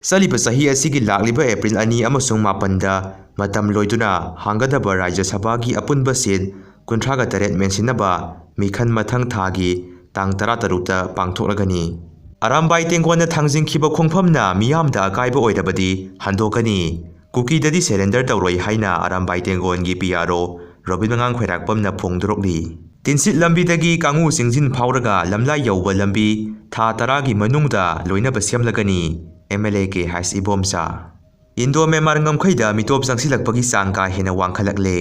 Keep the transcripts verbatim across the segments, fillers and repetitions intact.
ꯆꯠꯂꯤꯕ ꯆꯍꯤ ꯑꯁꯤꯒꯤ ꯂꯥꯛꯂꯤꯕ ꯑꯦꯄ꯭ꯔꯤꯜ ꯑꯅꯤ ꯑꯃꯁꯨꯡ ꯃꯥꯄꯟꯗ ꯃꯇꯝ ꯂꯣꯏꯗꯨꯅ ꯍꯥꯡꯒꯗꯕ ꯔꯥꯖ꯭ꯌ ꯁꯚꯥꯒꯤ ꯑꯄꯨꯟꯕ ꯁꯤꯠ ꯀꯨꯟꯊ꯭ꯔꯥꯒ ꯇꯔꯦꯠ ꯃꯦꯟꯁꯤꯟꯅꯕ ꯃꯤꯈꯜ ꯃꯊꯪ ꯊꯥꯒꯤ ꯇꯥꯡ ꯇꯔꯥꯇꯔꯨꯛꯇ ꯄꯥꯡꯊꯣꯛꯂꯒꯅꯤ꯫ ꯑꯔꯥꯝꯕꯥꯏ ꯇꯦꯡꯒꯣꯟꯅ ꯊꯥꯡꯖꯤꯟꯈꯤꯕ ꯈꯣꯡꯐꯝꯅ ꯃꯤꯌꯥꯝꯗ ꯑꯀꯥꯏꯕ ꯑꯣꯏꯔꯕꯗꯤ ꯍꯟꯗꯣꯛꯀꯅꯤ꯫ ꯀꯨꯀꯤꯗꯗꯤ surrender ꯇꯧꯔꯣꯏ ꯍꯥꯏꯅ ꯑꯔꯥꯝꯕꯥꯏ ꯇꯦꯡꯒꯣꯟꯒꯤ P R O ꯔꯣꯕꯤꯟ ꯃꯉꯥꯡ ꯈ꯭ꯋꯥꯏꯔꯥꯛꯄꯝꯅ ꯐꯣꯡꯗꯣꯔꯛꯂꯤ꯫ ꯇꯤꯟꯁꯤꯠ ꯂꯝꯕꯤꯗꯒꯤ ꯀꯥꯡꯉꯨ ꯆꯤꯡꯖꯤꯟ ꯐꯥꯎꯔꯒ ꯂꯝꯂꯥꯏ ꯌꯧꯕ ꯂꯝꯕꯤ ꯊꯥ ꯇꯔꯥꯒꯤ ꯃꯅꯨꯡꯗ ꯂꯣꯏꯅꯕ ꯁꯦꯝꯂꯒꯅꯤ, M L A ꯀꯦ ꯍꯩꯁ ꯏꯕꯣꯝꯆꯥ꯫ ꯏꯟꯗꯣ ꯃ꯭ꯌꯥꯟꯃꯥꯔ ꯉꯝꯈꯩꯗ ꯃꯤꯇꯣꯞ ꯆꯪꯁꯤꯜꯂꯛꯄꯒꯤ ꯆꯥꯡ ꯀꯥ ꯍꯦꯟꯅ ꯋꯥꯡꯈꯠꯂꯛꯂꯦ꯫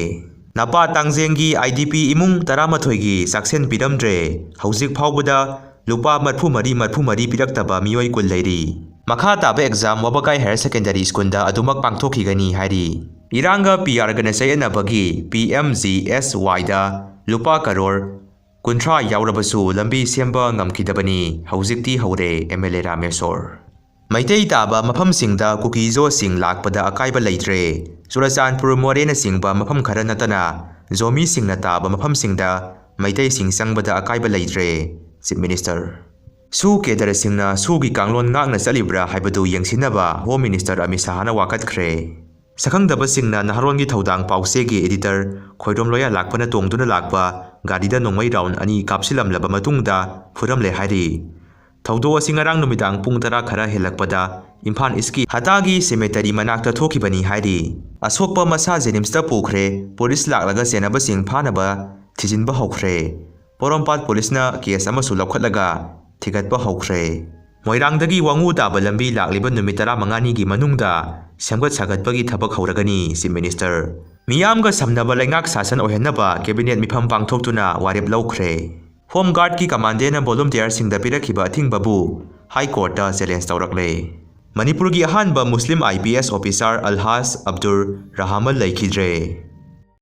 ꯅꯄꯥ ꯇꯥꯡꯖꯦꯡꯒꯤ I D P ꯏꯃꯨꯡ ꯇꯔꯥꯃꯥꯊꯣꯏꯒꯤ ꯆꯥꯛꯁꯦꯟ ꯄꯤꯔꯝꯗ꯭ꯔꯦ꯫ ꯍꯧꯖꯤꯛ ꯐꯥꯎꯕꯗ ꯂꯨꯄꯥ ꯃꯔꯐꯨ ꯃꯔꯤ, ꯃꯔꯐꯨ ꯃꯔꯤ ꯄꯤꯔꯛꯇꯕ ꯃꯤꯑꯣꯏ ꯀꯨꯟ ꯂꯩꯔꯤ꯫ ꯃꯈꯥ ꯇꯥꯕ exam ꯋꯥꯕꯒꯥꯏ Higher Secondary Schoolꯗ ꯑꯗꯨꯃꯛ ꯄꯥꯡꯊꯣꯛꯈꯤꯒꯅꯤ ꯍꯥꯏꯔꯤ꯫ ꯏꯔꯥꯡꯒ P Rꯒꯅ ꯆꯌꯦꯠꯅꯕꯒꯤ P M G S Yꯗ ꯂꯨꯄꯥ ꯀꯔꯣꯔ ꯀꯨꯟꯊ꯭ꯔꯥ ꯌꯥꯎꯔꯕꯁꯨ ꯂꯝꯕꯤ ꯁꯦꯝꯕ ꯉꯝꯈꯤꯗꯕꯅꯤ꯫ ꯍꯧꯖꯤꯛꯇꯤ ꯍꯧꯔꯦ, M L A Rameshwor. Meitei ꯇꯥꯕ ꯃꯐꯝꯁꯤꯡꯗ ꯀꯨꯀꯤꯖꯣꯁꯤꯡ ꯂꯥꯛꯄꯗ ꯑꯀꯥꯏꯕ ꯂꯩꯇ꯭ꯔꯦ꯫ ꯆꯨꯔꯆꯥꯟꯄꯨꯔ, ꯃꯣꯔꯦꯅꯆꯤꯡꯕ ꯃꯐꯝ ꯈꯔ ꯅꯠꯇꯅ ꯖꯣꯃꯤꯁꯤꯡꯅ ꯇꯥꯕ ꯃꯐꯝꯁꯤꯡꯗ ꯃꯩꯇꯩꯁꯤꯡ ꯆꯪꯕꯗ ꯑꯀꯥꯏꯕ ꯂꯩꯇ꯭ꯔꯦ, Chief Minister꯫ ꯁꯨ ꯀꯦꯗꯔꯁꯤꯡꯅ ꯁꯨꯒꯤ ꯀꯥꯡꯂꯣꯟ ꯉꯥꯛꯅ ꯆꯠꯂꯤꯕ꯭ꯔꯥ ꯍꯥꯏꯕꯗꯨ ꯌꯦꯡꯁꯤꯟꯅꯕ Home Minister ꯑꯃꯤꯠ ꯁꯥꯍꯅ ꯋꯥꯀꯠꯈ꯭ꯔꯦ꯫ ꯁꯛꯈꯪꯗꯕꯁꯤꯡꯅ ꯅꯍꯥꯔꯣꯟꯒꯤ ꯊꯧꯗꯥꯡ ꯄꯥꯎꯆꯦꯒꯤ editor ꯈꯣꯏꯔꯣꯝ ꯂꯣꯌꯥ ꯂꯥꯛꯄꯅ ꯇꯣꯡꯗꯨꯅ ꯂꯥꯛꯄ ꯒꯥꯔꯤꯗ ꯅꯣꯡꯃꯩ round ꯑꯅꯤ ꯀꯥꯞꯁꯤꯜꯂꯝꯂꯕ ꯃꯇꯨꯡꯗ ꯐꯨꯔꯝꯂꯦ ꯍꯥꯏꯔꯤ꯫ ꯊꯧꯗꯣꯛ ꯑꯁꯤ ꯉꯔꯥꯡ ꯅꯨꯃꯤꯗꯥꯡ ꯄꯨꯡ ꯇꯔꯥ ꯈꯔ ꯍꯦꯜꯂꯛꯄꯗ ꯏꯝꯐꯥꯜ ꯏꯁꯀꯤ ꯍꯇꯥꯒꯤ cemetery ꯃꯅꯥꯛꯇ ꯊꯣꯛꯈꯤꯕꯅꯤ ꯍꯥꯏꯔꯤ꯫ ꯑꯁꯣꯛꯄ ꯃꯁꯥ ꯖꯦꯅꯤꯝꯁꯇ ꯄꯨꯈ꯭ꯔꯦ꯫ ꯄꯨꯂꯤꯁ ꯂꯥꯛꯂꯒ ꯆꯦꯟꯅꯕꯁꯤꯡ ꯐꯥꯅꯕ ꯊꯤꯖꯤꯟꯕ ꯍꯧꯈ꯭ꯔꯦ꯫ ꯄꯣꯔꯣꯝꯄꯥꯠ ꯄꯨꯂꯤꯁꯅ case ꯑꯃꯁꯨ ꯂꯧꯈꯠꯂꯒ ꯊꯤꯒꯠꯄ ꯍꯧꯈ꯭ꯔꯦ꯫ ꯃꯣꯏꯔꯥꯡꯗꯒꯤ ꯋꯥꯉꯨ ꯇꯥꯕ ꯂꯝꯕꯤ ꯂꯥꯛꯂꯤꯕ ꯅꯨꯃꯤꯠ ꯇꯔꯥꯃꯉꯥꯅꯤꯒꯤ ꯃꯅꯨꯡꯗ ꯁꯦꯝꯒꯠ ꯁꯥꯒꯠꯄꯒꯤ ꯊꯕꯛ ꯍꯧꯔꯒꯅꯤ, Chief Minister꯫ ꯃꯤꯌꯥꯝꯒ ꯁꯝꯅꯕ ꯂꯩꯉꯥꯛ ꯁꯥꯁꯟ ꯑꯣꯏꯍꯟꯅꯕ cabinet ꯃꯤꯐꯝ ꯄꯥꯡꯊꯣꯛꯇꯨꯅ ꯋꯥꯔꯦꯞ ꯂꯧꯈ꯭ꯔꯦ꯫ Home Guardꯀꯤ commandantꯅ volunteerꯁꯤꯡꯗ ꯄꯤꯔꯛꯈꯤꯕ ꯑꯊꯤꯡꯕꯕꯨ High Courtꯇ challenge ꯇꯧꯔꯛꯂꯦ꯫ ꯃꯅꯤꯄꯨꯔꯒꯤ ꯑꯍꯥꯟꯕ ꯃꯨꯁꯂꯤꯝ I P S officer ꯑꯜꯍꯥꯖ Abdur ꯔꯍꯥꯃꯟ ꯂꯩꯈꯤꯗ꯭ꯔꯦ꯫